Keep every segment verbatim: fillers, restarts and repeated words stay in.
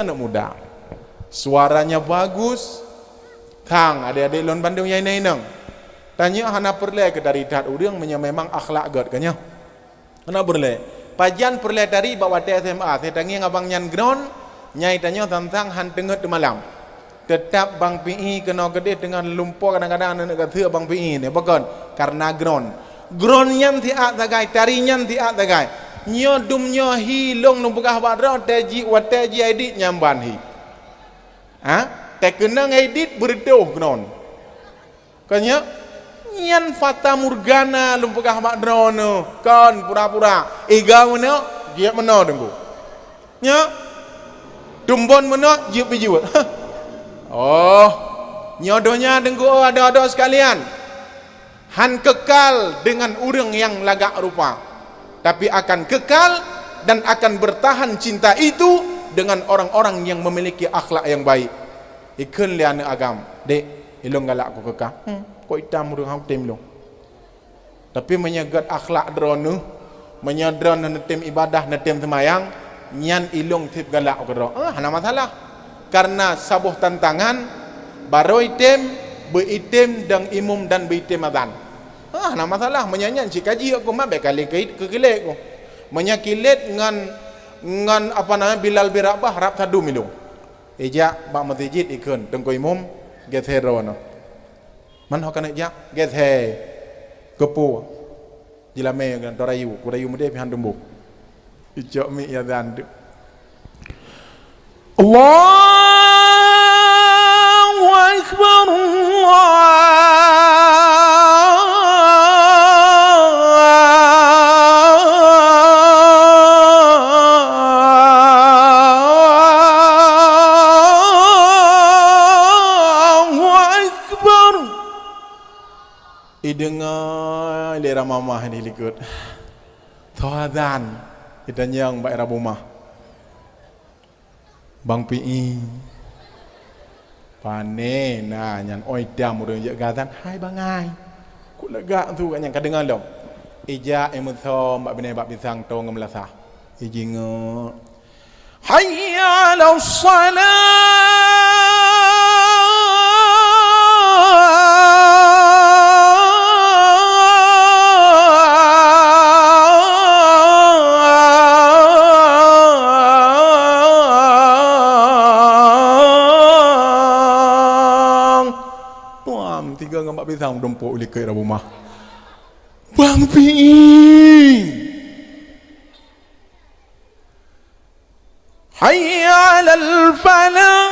Aneuk muda. Suaranya bagus. Thang, adék-adék lôn bandum nyang inong-inong. Tanyoe hana peureulée keu tari that ureuëng meunyoe memang akhlak gét keu nyoe. Hana peureulée. Pajan peureulée tari bak watée S M A, saya tangieng abang nyan gron, nyai tanyoe sang-sang han teungeut teumalam. Teutap bang Pi I keunoe keudeh teungoh lumpoe kadang-kadang aneuk-aneuk gaseuek bang Pi I nyoe. Pakon? Karena gron. Gron nyan siat sagai, tari nyan siat sagai. Nyoe dum nyoe hi lôn lôn peugah bak droe, watée ji, watée ji edit nyan ban hi. Ha? Teukeunong edit beureudoh keunoe. Kon nyoe? Nyan fata morgana lôn peugah bak droeneuh. Kon pura-pura. Iga meunoe, jeuet meunoe Teungku. Nyoe? Tumbon meunoe, jeuet pih jeuet. Oh. Nyoe donya Teungku, oh, adoe-adoe sekalian. Han kekal dengan ureuëng nyang lagak rupa, tapi akan kekal dan akan bertahan cinta itu dengan orang-orang yang memiliki akhlak yang baik. Ikheun lé aneuk agam, "Dek, ilôn galak ku keu kah." "Hmm, kok itam ureuëng hau tem lôn." Tapi meunyoe gét akhlak droeneuh, meunyoe droeneuh neutem ibadah, neutem seumayang, nyan ilôn seb galak u keudroe. Ah, hana masalah. Karena saboh tantangan, barô item, beu item dan imum dan beu item azan. Ah, hana masalah. Meunyoe nyan cit kaji aku mah bék kali keu, keu kilét ku. Meunyoe kilét ngon, ngon apa namanya, Bilal bin Rabah rab sadum ilôn. Ijak bak meuseujid ikheun, Teungku Imum, geusé droeneuh. Man ho keuneuk jak? Geusé. Keupeue? Jilamé ngon torayu, ku rayu meudeh pih han tumboh. Icok mi ya dan tu. Allahu Akbar, Allahu Akbar. Ideungoe lé ramamah di likot. Tho azan, itanyong bak ramamah. Bang Pi I, pane na nyan oi tam ureuëng jak gazan, hai bangai. Kok lagak tu kat nyan ka deungoe lom. Ijak imeusom bak binéh bak pisang tong ngon meulasah. Ijingeuk. Hayya 'alas shalah. Tuam, tiga ngon bak pisang dumpuk likot dalam rumah. Bang Pi. Hayya 'alal falah.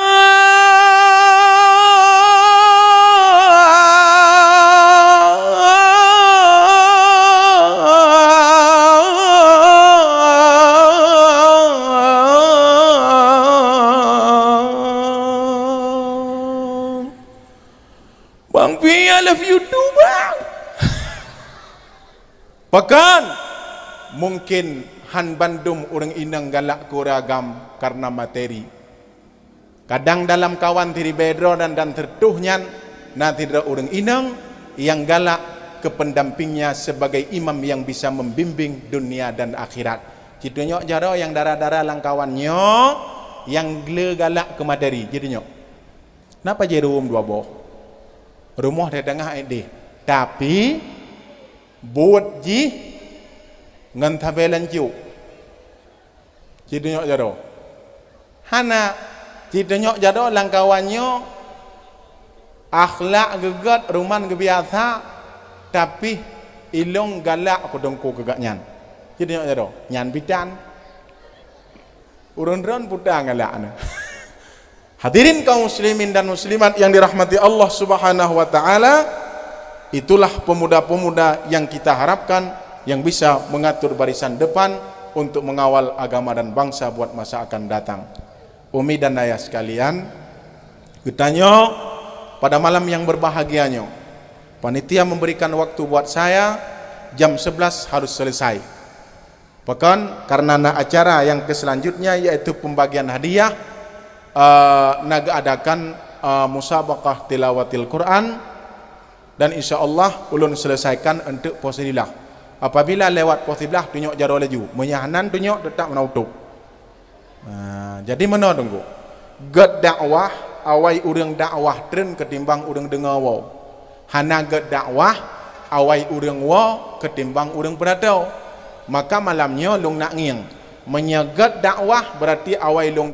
Bang Pi, I love you too, Bang. Pakon? Mungkin han bandum ureuëng inong galak keu ureuëng agam kareuna materi. Kadang dalam kawan siribée droe dan, dan sireutoh nyan na sidroe ureuëng inong nyang galak keu pendampingnya sebagai imam yang bisa membimbing dunia dan akhirat. Citunyok jaroe nyang dara-dara lam kawan nyoe nyang le galak keu materi. Citunyok. Na pajoh ruweuem dua boh. Rumoh di teungoh ék deh. Tapi, buet jih ngon sabe lancok. Citunyok jaroe. Hana, citunyok jaroe lam kawan nyoe akhlak geugot, ruman geubiasa, tapi ilong galak keu teungku keu gak nyan. Citunyok jaroe, nyan bidan. Ureuëng droen puta galak na. Hadirin kaum muslimin dan muslimat yang dirahmati Allah Subhanahu wa taala, itulah pemuda-pemuda yang kita harapkan yang bisa mengatur barisan depan untuk mengawal agama dan bangsa buat masa akan datang. Umi dan ayah sekalian, geutanyoe pada malam yang berbahagia nyoe, panitia memberikan waktu buat saya, jam sebelas harus selesai. Pakon, karena na acara yang ke selanjutnya, yaitu pembagian hadiah, eh, na geuadakan, eh, musabaqah tilawatil Quran, dan insya Allah ulun selesaikan untuk poh sibeulaih. Apabila lewat poh sibeulaih, tunyok jaroe laju. Meunyo hana tunyok, tetap meunan utôb. Nah, jadi meunoe teungku. Gét dakwah, awai ureuëng dakwah treun keutimbang ureuëng deungoe woe. Hana gét dakwah, awai ureuëng woe keutimbang ureuëng peuratoe. Maka malam nyoe lôn nak ngieng, meunyoe gét dakwah, beurati awai lôn